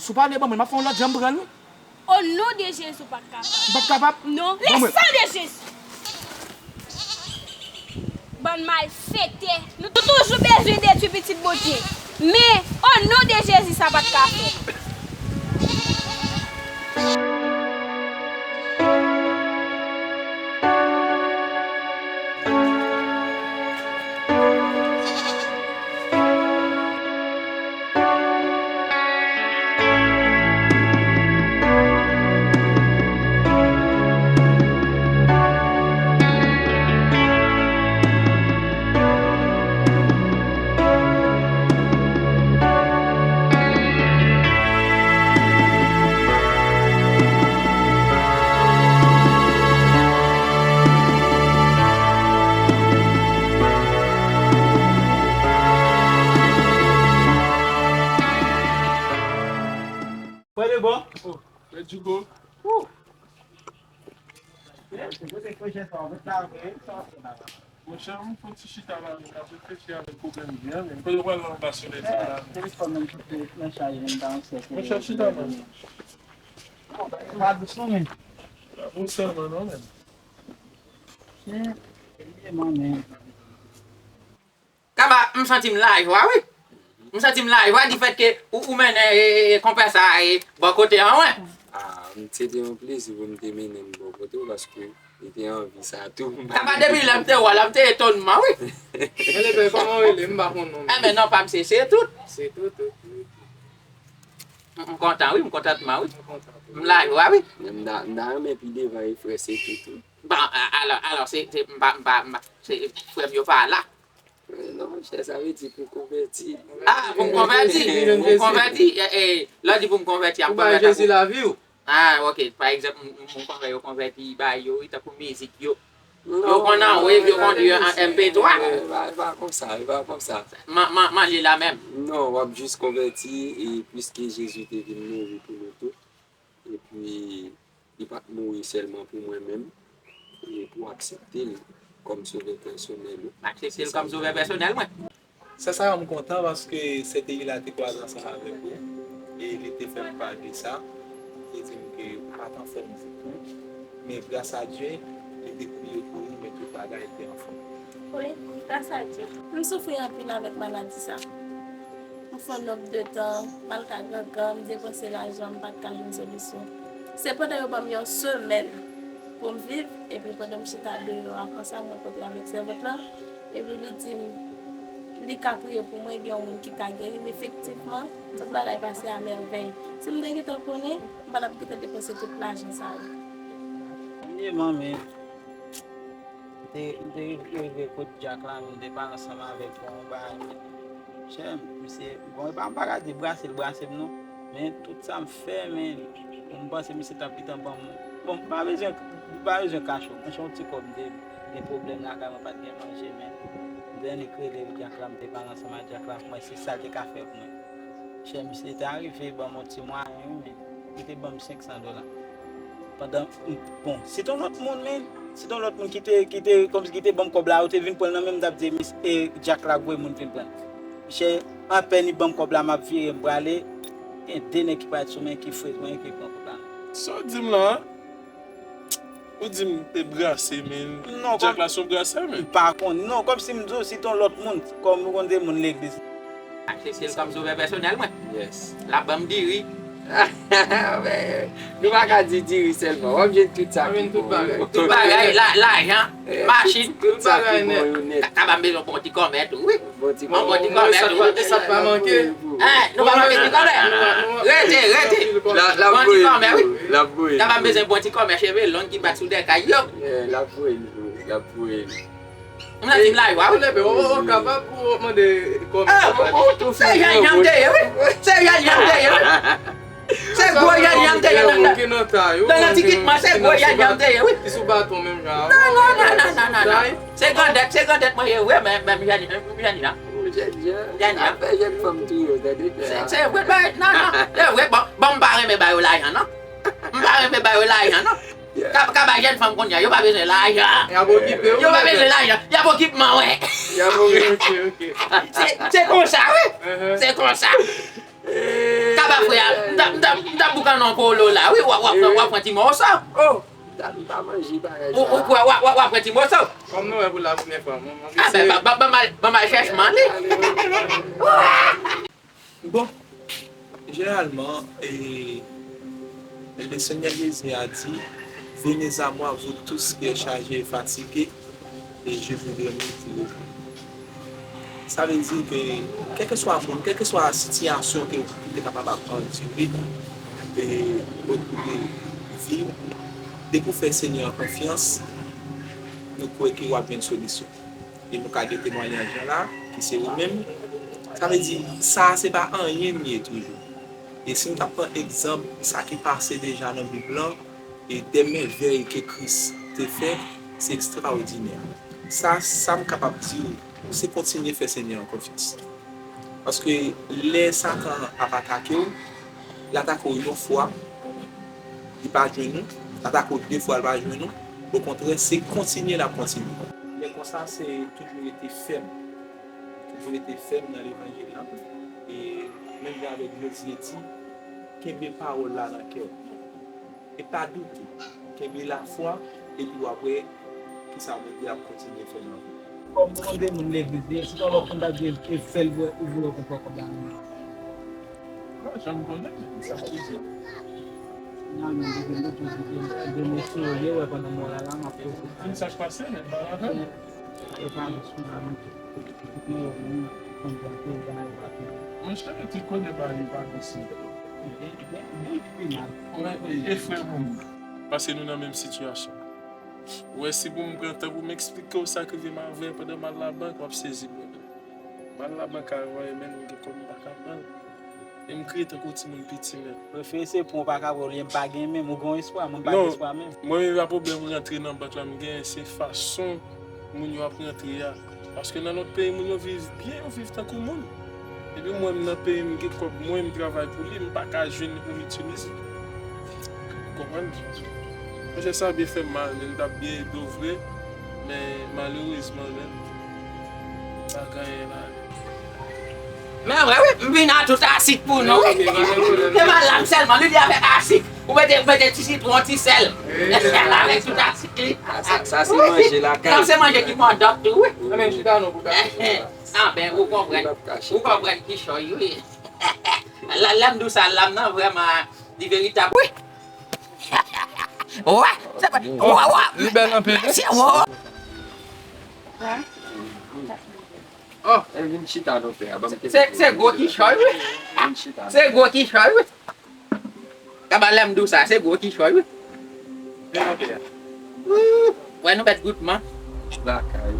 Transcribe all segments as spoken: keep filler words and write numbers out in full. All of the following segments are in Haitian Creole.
Si w pa vle ban mwen, m ap fè yon lòt jan m pran l, wi. O non de Jezi, w p ap kapab. M p ap kapab? Non. Ban mwen. Le sang de Jésus! Bann malfektè. Nou toujou bezwen detwi pitit Bondye. Men, o non de Jezi, sa pa t ka fèt. Pran de bò. Oh, let's go. Woo. Monchè, m fè ti chita la, m ap reflechi avèk pwoblèm vi a, men. Kote w pral nan anba solèy sa la? Monchè, chita, man. Pa dous non, men. Pa dous sèlman non, men. Kaba, m santi m lajwa, wi. M santi m lajwa difèt ke ou, ou mennen, e, e, konpè sa, e, bò kote an, wi. Ah, m, se te yon plezi pou m te mennen l bò kote w, paske li te anvi sa tou. Kaba, depi lè m te wè l la, m te etònman, wi. Men lepè, kòman w rele? M pa konn non. Enben, non pa m se Setout. Setout, ok. M, m kontan, wi, m kontantman, wi. M kontan tou. M lajwa, wi. Men m ta, m ta renmen pi devan e frè Setout, wi. Bon, a, alò, alò, se, se, m pa, m pa, m pa, se, frè m yo pa la. Non, monchè, sa vle di pou konvèti. Ah, pou m konvèti. Pou m konvèti. E, e, lè w di pou m konvèti, ap konvèti. Ou bay Jezi lavi w. Ah, ok. Pa egzanp, m, m, m konn wè yo konvèti bagay yo, wi, tankou mizik yo. Yo konn anwave, yo konn di an M P twa. E pa, e pa konsa, e pa konsa. Man, man, manje la menm. Non, w ap jis konvèti, e piske Jezi te vin mouri pou nou tou. Epi, li pa t mouri sèlman pou mwen menm, e pou aksepte l kòm sovè pèsonèl ou. M aksepte l kòm sovè pèsonèl mwen. Sè Sara, m kontan paske sè Teyila te kwaze ansanm avèk ou, e li te fè m pale sa, li te di m ke ou pa t anfòm ditou, men gras a Dye, li te priye pou ou, men tout bagay te anfòm. Wi, gras a Dye. M soufri anpil avèk maladi sa. M fè yon nonb de tan, m al ka gangan, m depanse lajan, m pa t ka jwenn solisyon. Se pandan yo ban m yon semèn pou m viv, epi pandan m chita deyò a konsa, m rankontre avèk sèvant lan, epi li di m, li ka priye pou mwen, gen yon moun ki ka geri m, efektivman, tout bagay pase a mèvèy. Si m te gentan konnen, m pa t ap gentan depanse tout lajan sa yo. Ye manmi. M te, m te rive kot Dyak la, men m te pale ansanm avèk yon bagay, men, chè, misye, bon, e pa, m pa ka di brase l brase m non, men tout sa m fè, men, m panse misye t ap gentan ban m, bon, m pa bezwen, m pa bezwen kache w, men se yon ti kòb m te gen pwoblèm lakay mwen, pa t gen manje, men m te annik rele Dyak la, m te pale ansanm ak Dyak la, m wè se sa l te ka fè pou mwen. Chè, misye te arive ban m yon ti mwayen, wi, men li te ban m senk san dola. Pandan, bon, si t yon lòt moun, men, si t yon lòt moun ki te, ki te, kòmsi ki te ban m kòb la, ou te vin pran l nan men m, m t ap di, mis, e, Dyak la voye moun vin pran l. Chè, apèn li ban m kòb la, m ap vire, m prale, gen de nèg ki parèt sou mwen, ki frèt mwen, ki pran kòb la. Sa w di m la a? Ou di m te brase, men Dyak la se yon brasè, men. M pa konn. Non, kòmsi m di w, si t yon lòt moun, kòm ou konn de moun legliz. Aksepte l kòm sovè pèsonèl mwen. Yes. L ap ban m diri. Nou pa ka di diri sèlman. W ap jwenn tout sa ki bon yo. Tout bagay, la, lajan, machin. Tout sa ki bon yo nèt. Ka, ka ba m bezwen bon ti kòmè tou, wi. Bon ti kòmè. Bon ti kòmè tou. E sa pa manke. Hein, nou pa manke ti kòmè. Rete, rete. Bon ti kòmè, wi. L ap voye. Ka ba m bezwen bon ti kòmè cheve long ki bat sou dè kay yo. L ap voye l, l ap voye l. M santi m lajwa, wi. Ou kapab pou w mande kòmè. Se jan jan m te ye, wi. Se jan jan m te ye, wi. Se gwo jan jan m te ye nan, nan, nan ti kit mwen, se gwo jan jan m te ye, wi. Ki sou baton menm jan. Non, non, non, non, non, non. Se grandèt, se grandèt mwen ye, wi, men, men, m jèn, m jèn jan. Ou jèn jan. Jèn jan. Afè jèn fanm tou yo, tande. Se, se vre, non, non. Se vre, bon, bon, m pa renmen ba yo lajan, non. M pa renmen ba yo lajan, non. Ka, ka bay jèn fanm kounye a, yo pa bezwen lajan. Y ap okipe w. Yo pa bezwen lajan. Y ap okipman, wi. Y ap okipe, ok, ok. Se, se konsa, wi. Se konsa. Kaba frè a, m t M t ap, m t ap boukannen yon kolo la, wi, w ap, w ap, w ap pran ti moso. Oh, m ta, m pa manje bagay sa. Ou, ou kwè w ap, w ap, w ap pran ti moso? Kòm nou wè pou la premyè fwa, mwen, mwen, ah, ben, ban, ban, ban m al, ban m al chèche m ale. Bon, jeneralman, e, le Seigneur Jésus a dit, venez à moi, vous tous qui êtes chargés et fatigués, et je vous donne du repos. Sa vle di ke, kèlkeswa moun, kèlkeswa sitiyasyon ke ou te kapab ap andire, e, ou te viv, depi w fè Senyè a konfyans, nou kwè ke w ap jwenn solisyon. E nou ka gen temwayaj lan la, ki se ou menm. Sa vle di, sa a se pa anyen l ye toujou. E si n ta pran egzanp sa ki pase deja nan Bib lan, e de mèvèy ke Kris te fè, se ekstraòdinè. Sa, sa m kapab di w, se kontinye fè Senyè an konfyans. Paske lè Satan ap atake w, l atake w yon fwa, li pa jwenn ou, l atake w de fwa, li pa jwenn ou. Okontrè, se kontinye l ap kontinye. Lè konsa, se toujou rete fèm. Toujou rete fèm nan levanjil lan. E menm jan avèk Jozye di, kenbe pawòl la nan kè w. E pa doute. Kenbe lafwa, epi w ap wè kisa Bondye ap kontinye fè nan vi w. Kòm ou konn de moun legliz li, si t yon lòt moun t ap di e fè l vre, ou vre ou konn pran kòb la nan men l. Mwen janm konnen, sa pa vle di. Finalman, m te gen dout, m te gen, m te gen mesye yo, yo wè pandan mwen la, la, m ap poze. Sa k pase, men, pa la fè. E pa jis pou la, men. Tout moun yo vini, konn pran tout bagay pa fini. Monchè, tout kote pa li pa konsi. Mwen, e, e frè pou mwen. Paske nou nan menm sitiyasyon. Ou wè, si pou m pran tan pou m eksplike w sa k rive m avè pandan m al labank, w ap sezi, brother. M al labank avè w, e menm m gen kòb m pa ka ba l. E m kriye tankou timoun piti nèt. Prefere se pwen w pa ka pran olye m pa gen menm, ou gen yon espwa, mwen m pa gen espwa menm. Non, mwen menm pa pwoblèm rantre nan bank la m genyen, se fason moun yo ap rantre a. Paske nan lòt peyi, moun yo viv byen, yo viv tankou moun. Epi mwen, m nan peyi m, m gen kòb mwen, m travay pou li, m pa ka jwenn li pou m itilize. Ou konprann? Monchè, sa byen fè m mal, men m t ap byen ede w vre. Men malerezman, men, m pa gen anyen la. Men vre, wi, m vin a tout asik pou nou, wi. Se mal la m sèlman, li di avèk asik. Ou mete, ou mete ti sitwon, ti sèl. Avèk tout asik li. Sa, sa se manje lakay. Non, se manje ki pran dòk tou, wi. Anben, chita non pou ta. Anben, ou konprann. Ou konprann kichòy, wi. Lè, lè m di w sa, lam nan vrèman, li veritab, wi. Wè, se pa, wè, wè. Li bèl anpil, wi. Mesye, wè. Oh, vin chita non, frè. Se, se gwo kichòy, wi. Vin chita. Se gwo kichòy, wi. Kaba lè m di w sa, se gwo kichòy, wi. Vin non, frè. Wè nou mèt goutman. Lakay.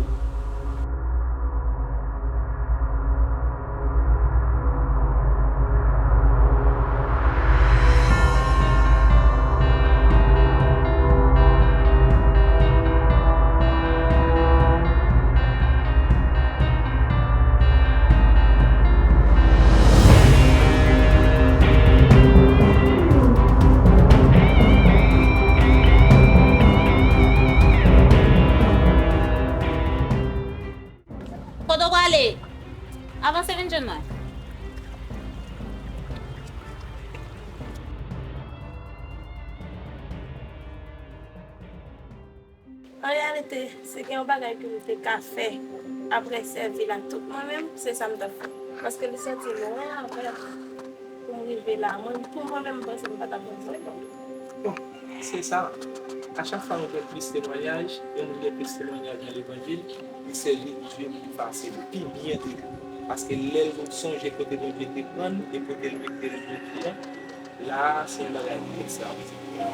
Kote w prale? Avanse vin jwenn mwen. An reyalite, si gen yon bagay ke m te ka fè apre sèvi l ak tout mwen menm, se sa m t ap fè. Paske li santi lwen avè m pou m rive la. Mwen, pou mwen menm, m panse m pa t ap rive. Bon, se sa. A chak fwa nou gen plis temwayaj, e nou gen plis temwayaj nan levanjil, li sèvi Dye pi fasil, pi byen toujou. Paske lè l sonje kote Bondye te pran l e kote l mete l jodi a, la a, se yon bagay ki ekstraòdinè.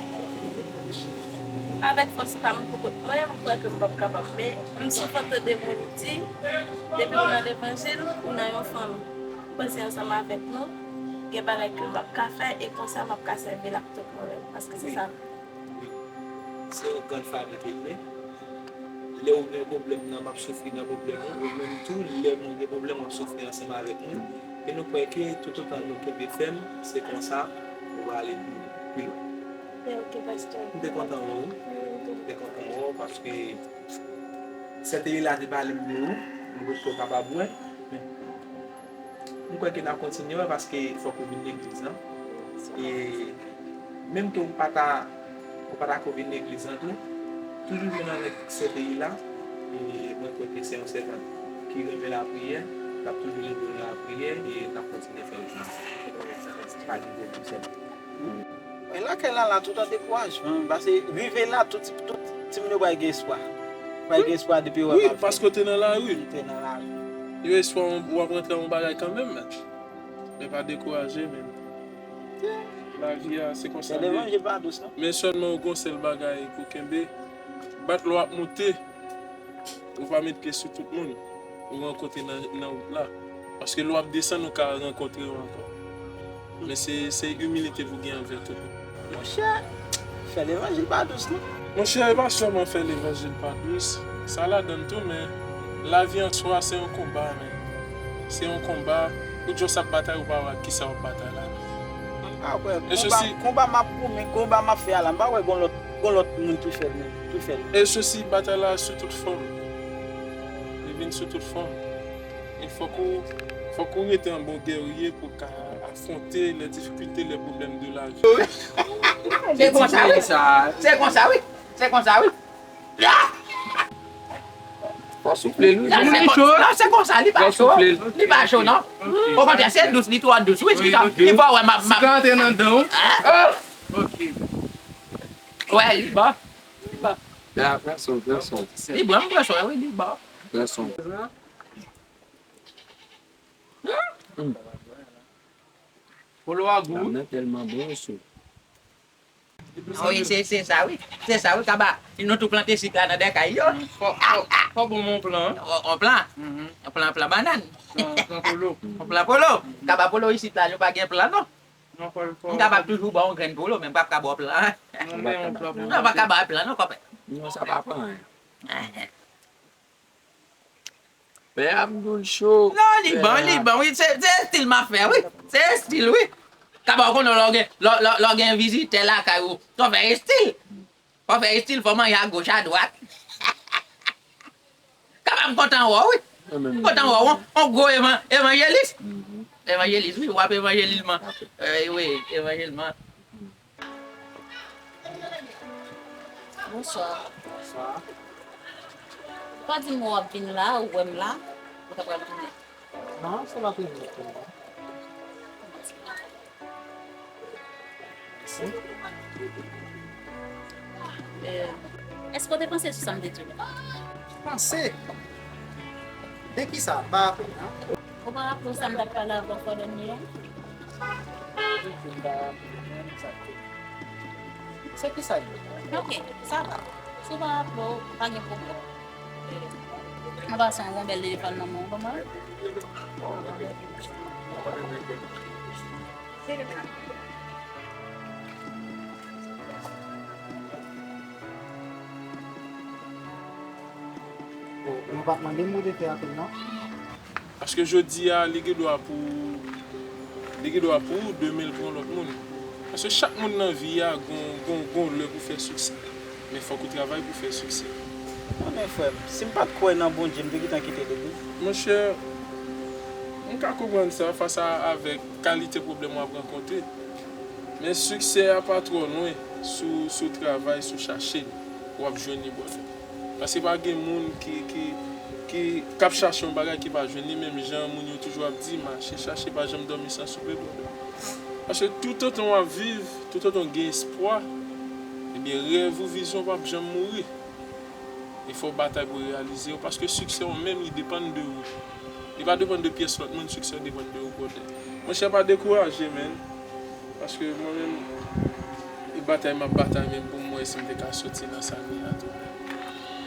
Avèk fòs pa m pou kont mwen, m kwè ke m p ap kapab, men m souvan tande moun di, depi w nan levanjil, ou nan yon fanmi. M panse ansanm avèk nou, gen bagay ke m p ap ka fè, e konsa m ap ka sèvi l ak tout mwen menm, paske se sa. Wi. Se yon grann fanmi ke l ye. Lè ou gen pwoblèm nan, m ap soufri nan pwoblèm ou, ou menm tou, lè mwen gen pwoblèm, w ap soufri ansanm avèk nou. E nou kwè ke toutotan nou kenbe fèm, se konsa nou va ale pi, pi lwen. Men ok, pastè. M te kontan wè w. Mwen tou. M te kontan wè w paske sè Teri la te pale m de ou, m potko kapab wè. Men m kwè ke n ap kontinye wè paske fòk ou vin legliz lan. E menm ke ou pa ta, ou pa ta ko vin legliz lan tou, toujou jwenn avèk sè peyi la. E mwen kwè ke se yon sèvant ki renmen lapriyè, k ap toujou leve nan lapriyè e k ap kontinye fè l. Pa gen pwoblèm, sè. Men lakay la, la tout an dekourajman, paske rive la, tout, tout timoun yo pral gen espwa. Pral gen espwa depi yo wè m ap viv. Wi, paske w te nan lari. M te nan lari. Yo espwa w ap rantre yon bagay kanmenm, men. Men pa dekouraje, men. Lavi a, se konsa l ye. Levanjil pa dous, non. Men sèlman ou gon sèl bagay pou kenbe. Bat lè w ap moute, ou pa met pye sou tout moun ou rankontre nan, nan wout la. Paske lè w ap desann, ou ka rankontre yo ankò. Men se, se imilite pou gen anvè tout moun. Monchè, fè levanjil pa dous, non. Monchè, e pa sèlman fè levanjil pa dous. Sa ladann tou, men lavi an swa, se yon konba, men. Se yon konba. Ou jis ap batay, ou pa wè ak kisa w ap batay la. M pa wè konba, konba m ap goumen, konba m ap fè a la. M pa wè gon lòt, gon lòt moun ki fè l menm, ki fè l. E sosi batay la sou tout fòm. Li vin sou tout fòm. E fòk ou, fòk ou rete an bon gèrye pou w ka afwonte les difficultés, les problèmes de la vie. Se konsa, wi. Se konsa, wi. Se konsa, wi. Fò soufle l, wi. Non, se konsa, li pa cho. Li pa cho, non. Okontrè, se dous, li twò dous. Wi, li pa wè m ap, m ap. Siga antre nan dan w. Wè, li bon. Li bon. Pran swen, pran swen. Li bon, m pran swen, wi, li bon. Pran swen. Polo a gou. Lam nan tèlman bon, mesye. Wi, se, se sa, wi. Se sa, wi, kaba. Nou tou plante sik la nan dèkay yo. Fò, fò, fò bon, men yon plan. On, on plan. On plan, plan bannann. Plan, plan polo. On plan polo. Kaba polo isit la, yo pa gen plan, non. M kapab toujou ba w yon grenn polo, men m p ap ka ba w plan. Non, men yon plan polo. Non, m p ap ka ba w plan, non, kòpè. Non, sa pa pran anyen. Pè a m di w l cho. Non, li bon, li bon, wi. Se, se estil m ap fè, wi. Se estil, wi. Kaba w konnen lè w gen, lè, lè, lè w gen vizitè lakay ou, fò w fè estil. Fò w fè estil, fò w manje agoch adwat. Kaba m kontan wè w, wi. M kontan wè w, on, on gwo evan-, evanjelis. Evanjelis, wi, w ap evanjelman. Wi, wi, evanjelman. Bonswa. Bonswa. Ou pa di m w ap vin la, ou wè m la, ou ta pral tounen? Non, se pa tounen sèlman. Mèsi. Euh, èske w te panse sou sa m te di w? Panse? De kisa? M pa raple m, non. Ou pa raple w sa m t ap pale avè w fò dènye an? Se kisa l ye? Ok, sa va. Si w pa raple w, pa gen pwoblèm. An pasan, yon bèl telefòn nan men w, kòman? Bon, nou pa t mande m pou te fè apèl, non? Paske jodi a, li gen dwa pou, li gen dwa pou ou, demen l pou yon lòt moun. Paske chak moun nan vi a gon, gon, gon lè pou fè siksè. Men fòk ou travay pou fè siksè. Non, men frè m, si m pa t kwè nan Bondye, m te gentan kite legliz. Monchè, m ka konprann sa fas a, avèk kalite pwoblèm w ap rankontre. Men siksè a pa twò lwen, si w, si w travay, si w chache l, w ap jwenn li, brother. Paske pa gen moun ki, ki, ki, k ap chache yon bagay ki pa jwenn li, menm jan moun yo toujou ap di, mache chache, pa janm dòmi san soupe, brother. Paske toutotan w ap viv, toutotan w gen espwa, ebyen, rèv ou, vizyon w p ap janm mouri. E fò w batay pou reyalize yo, paske siksè w menm, li depann de ou. Li pa depann de pyès lòt moun, siksè w depann de ou, brother. Monchè, pa dekouraje, man. Paske mwen menm, e batay m ap batay menm pou m wè si m te ka soti nan sa m ye a tou menm.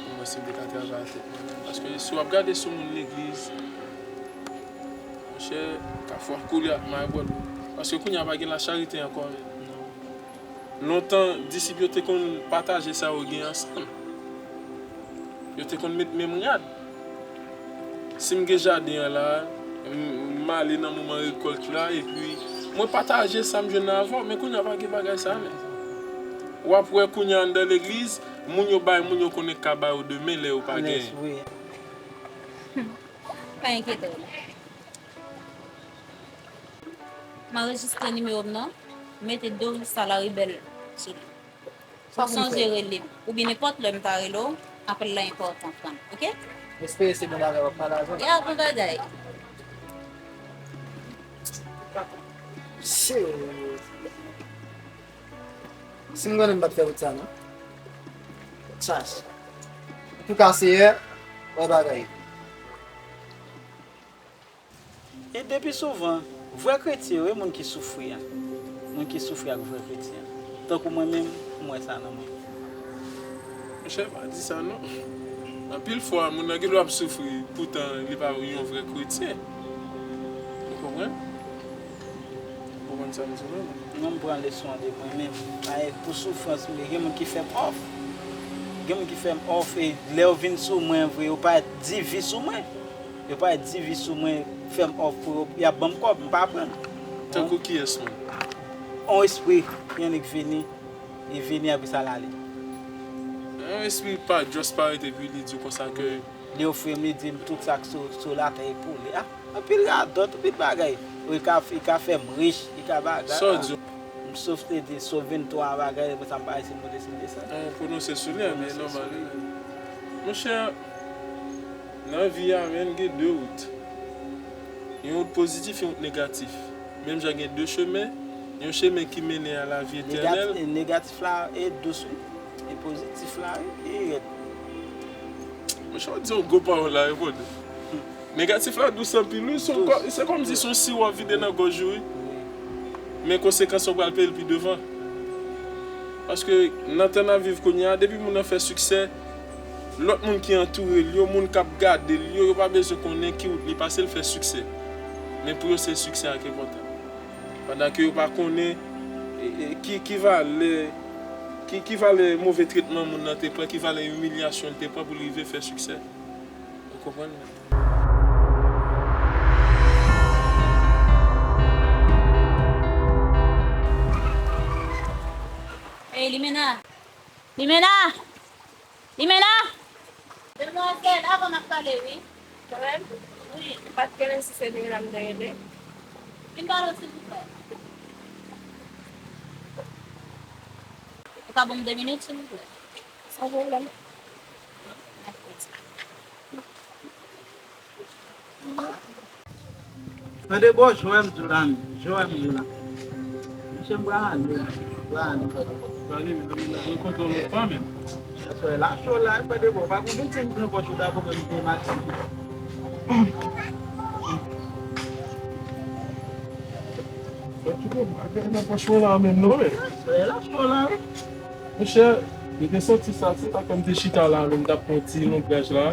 Pou m wè si m te ka travay a tèt mwen menm. Paske si w ap gade sou moun legliz, monchè, kafou a koule ak may, brother. Paske kounye a pa gen lacharite ankò menm. Lontan, disip yo te konn pataje sa yo gen ansanm. Yo te konn met menm rad. Si m gen jaden an la, m, m ale nan moman rekòlt la, epi mwen pataje sa m jwenn nan avè w, men kounye a pa gen bagay sa a menm. W ap wè kounye a anndan legliz, moun yo bay moun yo konnen k ka ba yo demen lè yo pa genyen. Pa enkyete w. M anrejistre nimewo m nan. Mete Dorissa Laribelle sou li. Pa sonje rele m. Oubyen nenpòt lè m ta rele w, apèl la enpòtan, frè m. Oke? M espere se bon bagay w ap pale avè m. Ya, bon bagay. Shit. Si m konnen m pa t fè wout sa non. Chaj. Antouka, Seyè, wè bagay. E depi souvan, vrè kretyen yo, e moun ki soufri a. Moun ki soufri ak vrè kretyen an. Tankou mwen menm, m wè sa nan mwen. Monchè, pa di sa non. Anpil fwa, moun nan gen dwa ap soufri, poutan li pa yon vrè kretyen. Ou konprann? Ou konprann sa m di w la? Non, m pran leson an de mwen menm. Ay, pou soufrans m ye, gen moun ki fè m òf. Gen moun ki fè m òf, e lè yo vin sou mwen vre, yo parèt divi sou mwen. Yo parèt divi sou mwen, fè m òf pou yo, y ap ban m kòb, m pa pran. Tankou kiyès menm? On espri, ki annik vini, li vini, apre sa l ale. Yon espri pa just parèt epi li di w konsa ke li ofri m, li di m tout sa k sou, sou latè e pou li. Ah, anpil radòt, anpil bagay. Li ka, li ka fè m rich, li ka bagay. Sa w di? M sof te di sof venntwa bagay, apre sa m pa resi monte sou desann. Eh, pwononse sou li a, men nòmal wi. Monchè, nan vi a, men gen de wout. Yon wout pozitif, yon wout negatif. Menm jan gen de chemen, yon chemen ki mennen a lavi etènèl. Negatif, negatif la e dous wi. E pozitif la wi, e rèd. Monchè, w di yon gwo pawòl la, wi, brother. Negatif la dous anpil, wi. Se yon kò-, se kòmsi se yon siwo w ap vide nan gòj ou, wi. Men konsekans ou pral peye l pi devan. Paske nan tan n ap viv kounye a, depi moun nan fè siksè, lòt moun ki antoure l yo, moun k ap gade l yo, yo pa bezwen konnen ki wout li pase, l fè siksè. Men pou yo, se siksè a k enpòtan. Pandan ke yo pa konnen, e, e, ki, ki valè, ki, ki valè move tretman moun nan te pran, ki valè imilyasyon l te pran pou l rive fè siksè. Ou konprann mwen? Ey, Limena! Limena! Limena! Demwazèl, avan m ap pale, wi. Mwen menm? Wi. M pa t konnen si se Limena m te rele. Vin pale w, silvouplè. Ou ka ban m de minit, silvouplè? San pwoblèm. Mèsi. Tande bon, Joel m di w la menm, Joel m di w la. Mesye m pral ale, m pral ale. Pral ale, men mwen kontan lòt pa menm. Soyè la cho la, tande bon, pa konn vin ti m pran pòch ou ta konprann m te mache. Mwen tou, mwen gen nan pòch mwen la menm non, men. Soyè la cho la, wi. Monchè, m te santi sa, se sa fè m te chita la, men m t ap pran ti lonbraj la.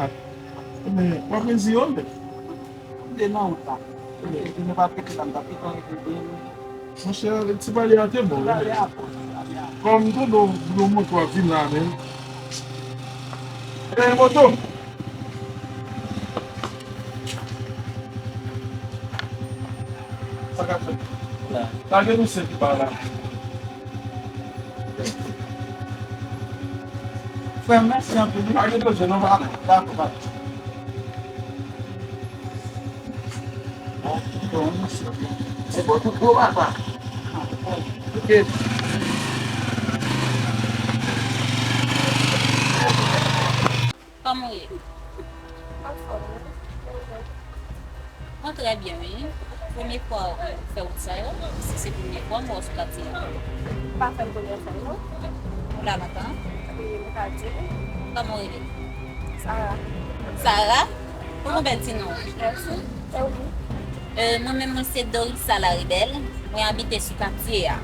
Ah, men, w ap mezi yo, men. M te nan wout la. M te, m te pa pete la, m t ap pete antre byen. Monchè, ti pale a te bon, wi. Kòm m tande w, w moto ap vin la, men. Gen moto. Sa k ap fèt? Lage nou sèvi pa la. Frè m, mèsi anpil, wi. Pa gen bezwen, non, pa. Dakò, pa. Bon, bon, mèsi. Se bon, tout bon, papa. Ok. Kòman w ye? Anfòm, wi. Mwen trè byen, wi. Premye fwa ou fè wout sa yo, si se premye fwa m wè w sou katye a. Pa fè m premye fwa, non. Ou la lontan? Wi, m ka di. Kòman w rele? Sara. Sara? Ou gon bèl ti non. Mèsi. E ou? E, mwen menm, mwen se Dorissa Laribelle. Mwen abite sou katye a.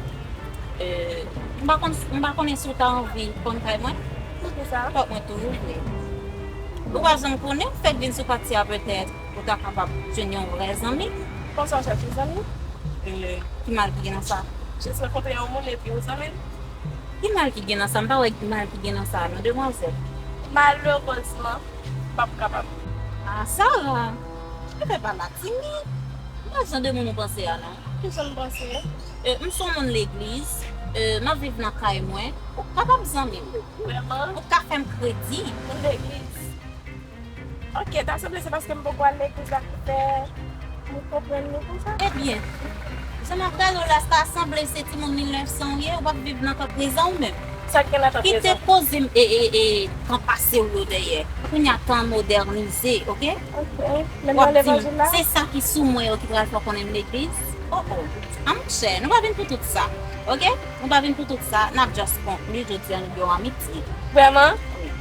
E, m pa konn, m pa konnen si w ta anvi konn kay mwen. Poukisa? Pòt mwen toujou ouvri. Ou pa janm konnen, ou fèk vin sou katye a petèt, ou ta kapab jwenn yon vrè zanmi. Konsa w chèche zanmi? E, ki mal ki gen nan sa? Jis rankontre yon moun epi ou zanmi l? Ki mal ki gen nan sa? M pa wè ki mal ki gen nan sa, non, demwazèl. Malerezman, m p ap kapab. Ah, Sara, ou fè pa la timid. M pa jan de moun ou panse a, non. Ki jan m panse? E, m se yon moun legliz, e, m ap viv nan kay mwen. Ou kapab zanmi m. Vrèman? Ou ka fè m kredi. Moun legliz. Ok, ta sanble se paske m poko al legliz la ki fè ou konprann li konsa. Ebyen, Nan gade w la, sa sanble se timoun mil nèf san w ye, w ap viv nan tan prezan ou menm. Sa k gen nan tan prezan? Kite koze m e, e, e tan pase w yo dèyè. Kounye a tan modènize, oke? Ok. Men w ap di m, se sa ki sou mwen yo ki pral fè w konnen m legliz? Oh, oh. A monchè, nou pa vin pou tout sa, oke? Nou pa vin pou tout sa, n ap just conclude jodi a, nou gen yon amitye. Vrèman? Wi.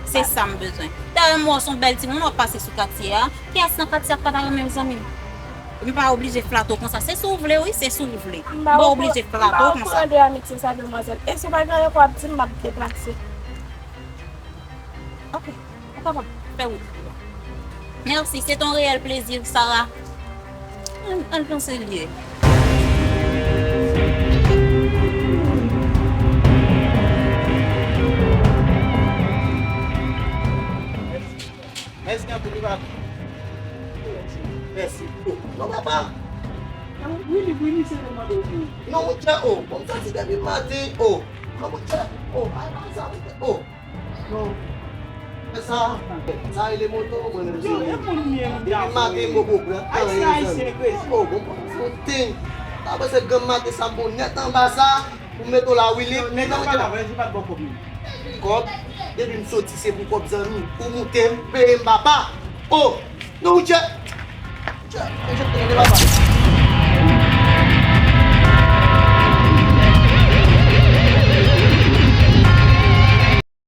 Se sa m bezwen. Dayè, m wè w se yon bèl timoun, w ap pase sou katye a. Kiyès nan katye a k pa ta renmen w, zanmi m? M pa oblije flate w konsa. Se si w vle, wi, se si w vle. M pa oblije flate w konsa. M pa opran de amitye sa, demwazèl. E si w pa gen anyen pou w ap di m, m ap deplase. Ok, ou kapab fè wout ou. Mèsi, se ton reyèl plezi, Sarah. Ann, ann panse l ye. Mèsi anpil, wi, papi. Mèsi. Oh, non, papa. Wi, li, wi, li, se te mande w pou. Non, monchè, oh, bon, m soti depi maten, oh. Non, monchè, oh, ay, ay, sa, monchè, oh. Non. Sa, sa rele moto, mwen menm se. Depi maten, m poko pran anyen, zanmi. Oh, bon, bon, bon, ting. Pa panse granm maten sa, m bon nèt anba sa. Ou mete w la, Willy. Nèg la pa la, vre, se pa t bon kòb li. Kòb? Depi m soti, se pou kòb, zanmi. Ou moute m, peye m, papa. Oh! Non, ou tchè. Tchè, tchè, tande, papa.